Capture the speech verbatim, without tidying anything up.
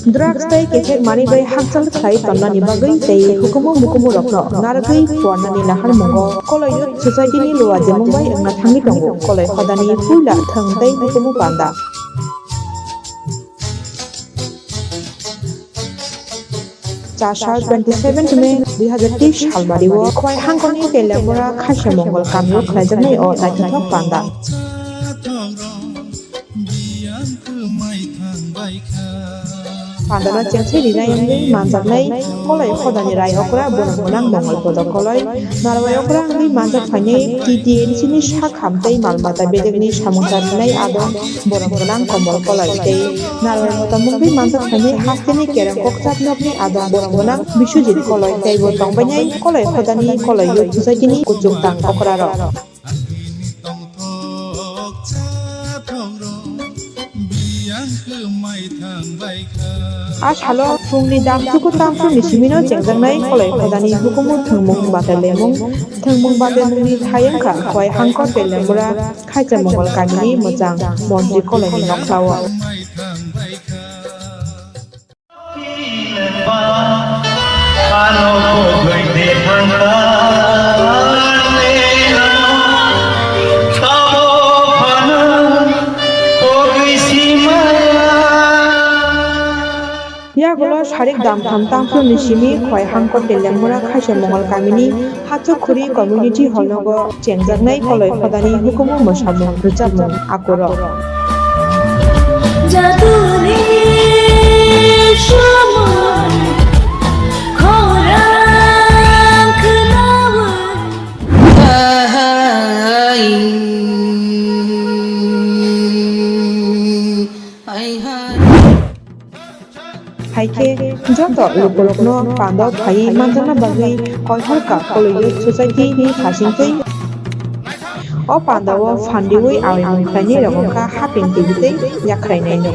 Drugs tei kethek manwi bai hakchal khlai tonnani bagwi tei hukumu mukumu rokno narwgwi puarnani naharmungo Koloi Youth Society ni luajemung bai wngna thangwi tongo Koloi Khodani puila thwng tei hukumu panda. Char sal twenty seven May dui hazar teis salmari o Khwai Hangkoni Teliamura Khaisa Mongol kamio khlaijaknai o naithothok panda. Pandano chengse rinai wngwi manjaknai Koloi Khodani Rai Okra, borok gwnang Mongol Kodo Koloi, Narwai Okra wngwi manjak phainai T T A D C ni sak ham tei mal mata bejekni samung charinai adong borok gwnang Komol Koloi tei Narwai Mota mungwi manjak phainai hasteni kereng kokchap nokni adong borok gwnang Biswajit Koloi tei bo tongbainai Koloi Khodani Koloi Youth Society ni kuchuk tang okrarok. A salo phungni dam chuku tamsukni simino chengjaknai Koloi Khodani hukumu thwngmung batel lemung, thwngmung batel mungni thai wngkha Khwai Hangkor Teliamura Khaisa Mongol kamini mwchang montri Koloini nokhlao. Yagulo sarik damtham tamsukni simi Khwai Hangkor Teliamura Khaisa Mongol kamini Hachukkhuri Community Hall nogo chengjaknai Koloi Khodani hukumu mwsamung rwchapmung akurok. Jaduni somoi khorang khnaui. Hai khe joto lukurokno pandao phaiwi manjakna bagwi Koithorka Koloi Youth Society ni phasingtwi o pandao phandiui awimung khlainai rok wngkha Haping T V tei Yakhrai Nainwi.